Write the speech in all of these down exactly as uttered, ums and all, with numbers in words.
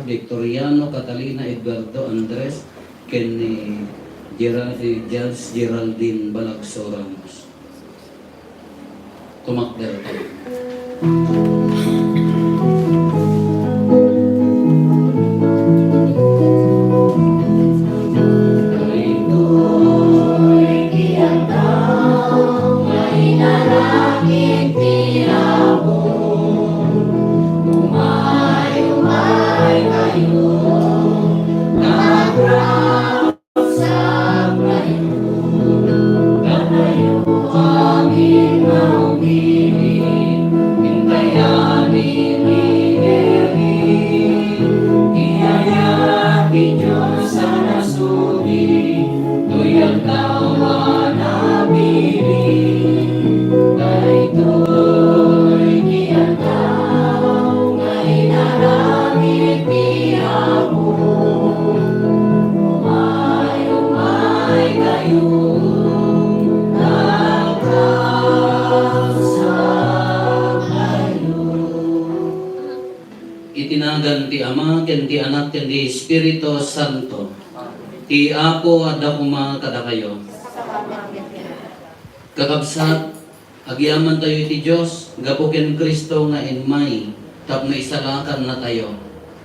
Victoriano, Catalina, Edgardo, Andres, ken ni Gera-, eh, Judge Geraldine Balagso Ramos. Tumakder tayo. Iti nagan ti Ama, ken ti Anak, ken ti Espiritu Santo. Ti Apo adda koma kadakayo. Kakabsat, agyamantayo iti Dios gapu ken Cristo nga immay tapno isalakannatayo.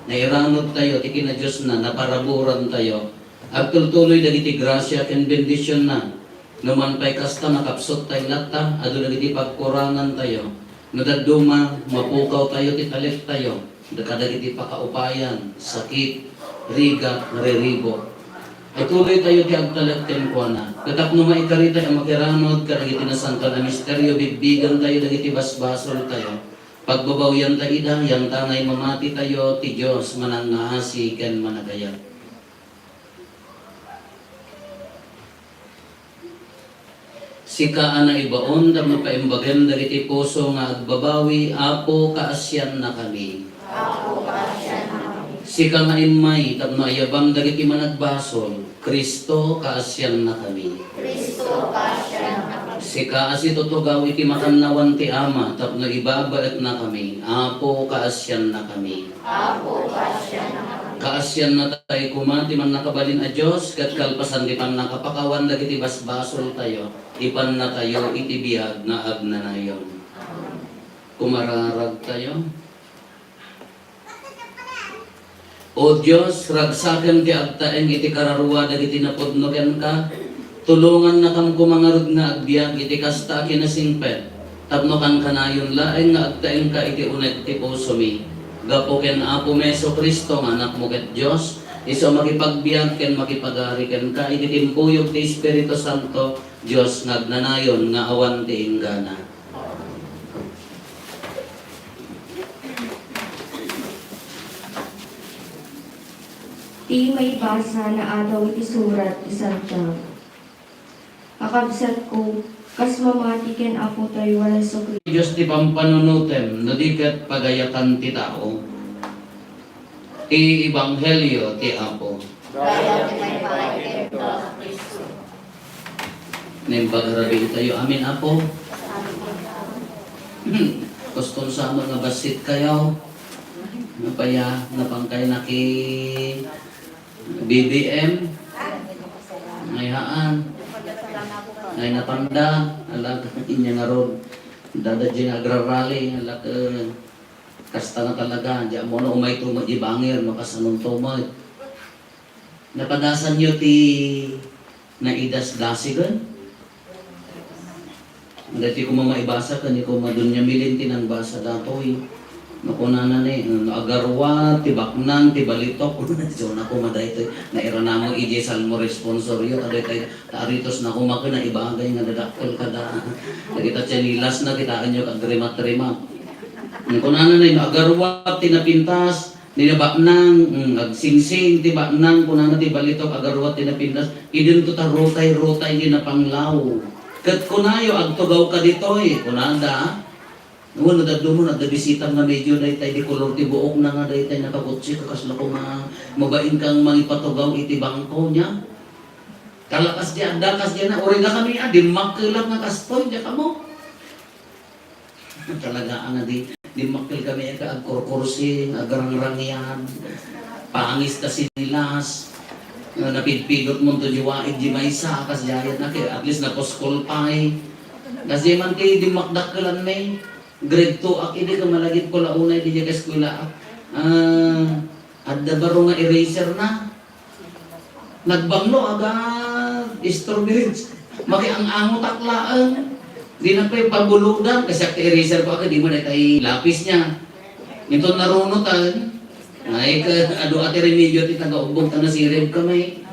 Nairanudtayo ti kinadiosna, naparaburantayo. Agtultuloy dagiti grasia ken bendisionna. No man pay kasta, makapsuttayo latta, adu dagiti pagkurangantayo. No dadduma, mapukawtayo ti talektayo kadagiti pakaupayan, sakit, rigat, riribuk. Ituloytayo ti agtalek kenkuana. Ket tapno maikaritay a makiranud kadagiti nasantoan a misterio, bigbigantayo dagiti basbasoltayo. Pagbabawianta ida, yantangay mamatitayo, ti Dios manangngaasi ken managayat. Sika a naibaon tapno paimbagem dagiti puso nga agbabawi, Apo, kaasiannakami. Apo, kaasiannakami. Sika nga immay tapno ayabam dagiti managbasol, Cristo, kaasiannakami. Cristo, kaasiannakami. Sika a situtugaw iti makannawan ti Ama tapno ibabaetnakami, Apo, kaasiannakami. Apo, kaasiannakami. Kaasiannatayo koma ti Mannakabalin a Dios, ket kalpasan ti pannakapakawan dagiti basbasoltayo, ipannatayo iti biag nga agnanayon. Kumararagtayo. O Dios, ragsakem ti agtaeng iti kararua dagiti napudno kenka. Tulongannakam koma ngarud nga agbiag iti kasta a kinasingpet, tapno kankanayon laeng nga agtaengka iti uneg ti pusomi. Gapu ken Apomi Jesu-Cristo nga Anakmo ket Dios, isu a makipagbiag ken makipagari kenka iti timpuyog ti Espiritu Santo, Dios nga agnanayon nga awan ti inggana. Ti maibasa naadaw iti surat ti Santiago. Kakabsatko, kas mamati ken Apotayo a Jesu-Cristo. Dios ti pampanunotem, no di ket pagayatan ti tao. Ti Ebanghelio ti Apo. Gayam ti maipaay kenka, Cristo. Naimbag a rabii tayo. Amen, Apo. Kustom sa amin nga bassit kayo. Napaya, napangkay na ki B B M. Ngay haan. Ngay napanda. Alag, inya nga road. Dada di nga agrarally. Alag, eh, kasta na talaga. Di mo na umay tumag ibangir. Makasanong tumag. Napadasan yo ti naidasdasigen? Daytoy koma maibasa ken ni koma Doña Milen ti nangbasa datoy. No kunana ni, no agaruat ti baknang ti balitok. So, na koma daytoy. Nairanamo idiay Salmo responsorio, ta daytoy, ta aritos na koma ken naibagay nga dadakkel kada. Dagita tsinelas na, kitaenyo, agrimat-rimat. No kunana ni, no agaruat ti napintas, Ni nabaknang, mm, agsingsing ti baknang, kunana ti balitok, agaruat ti napintas, idinto ta rutay-rutay ti napanglaw. Ket kunayo, "Agtugawka ditoy," kunada. Wenno dadduma, adda bisitam nga medyo daytay di kolor ti buokna nga daytay nakakutsik, kasla koma mabain kang mangipatugaw iti bangko niya. Kalakas di adda, kas di na, uray da kami, ah, dimmakkelak nga kastoy, di kamo. Talaga, nga di, Dimmakkel kami ka agkurkursing, agrangrangyan, pangis ta sinilas, nga napidpidot mo to di waig di maysa, kas jayat na, kaya at least napuskol pay. Kasi man ti dimmakdakkelan mi, grade two ak, idi ka malagip ko la unay di ka eskwela. Ah, adda baro nga eraser na. Nagbanglo, aga, strawberry. Makiang-angot ak laeng. Di na pay pabuludan, kasi ak ti eraser ko, aga, di mo na tay lapis niya. Ito narunutan. Ay, ka, adu ati remedyo ti taga-ubbog, ta nasirib kami.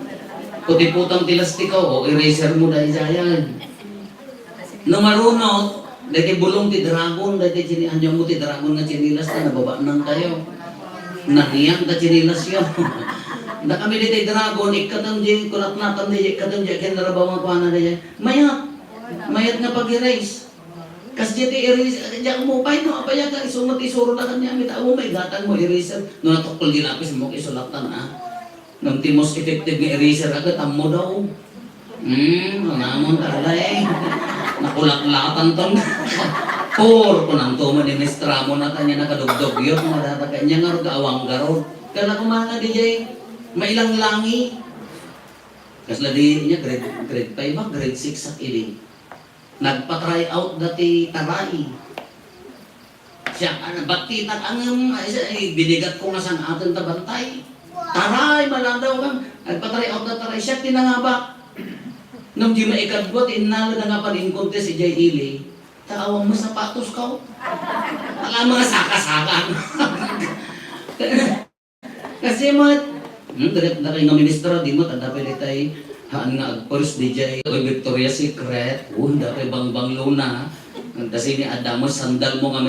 Puti-putang ti lastiko, o eraser mo, dahil sayan. No marunot, daytoy bulong ti dragon, daytoy chini-, ania mo ti dragon nga chinilas ta nababanang kayo. Nanian ta chinilas yo. Da kami daytoy dragon, ikkatem di, kulatnatan di, ikkatem di, ken narabaw nga kuana di, mayat. Mayat nga pag-erase. Kas di ti erase, di ako mupay, no, apay, aga, isungot, isuro na kanya, mita, amo, may gatang mo, eraser. No, natukol di lapis mo, isulatan, ah. Ngem ti most effective nga eraser, aga, tammo daw. Hmm, namon ta, alay. Nakulaklatan ton. Por, kunam to man ni Miss Tramo na kanya nakadugdugyot, nga data kanya nga rod awang garod. Kala ko man nga D J, mailanglangi. Kasla di niya, grade, grade five ba? Grade six ak idi. Nagpa-try out dati taray. Siya, ano, baktitan, angem, ay, siya, ay, binigat ko nga san atin ta bantay. Taray, maladaw kan. Nagpa-try out na taray. Siya, tinangaba. Nung di maikadwa, ti innala na nga pan-in contest, ijay ili. Taawang mo sapatos ka, oh. Ala, mga saka-saka. Kasi mo, hmm, dagat na kayo nga ministro, di mo, tanda pwede tayo, haan nga agpurs, D J, o Victoria's Secret, oh, dati bangbang luna. Kasi ni Adamo, sandal mo nga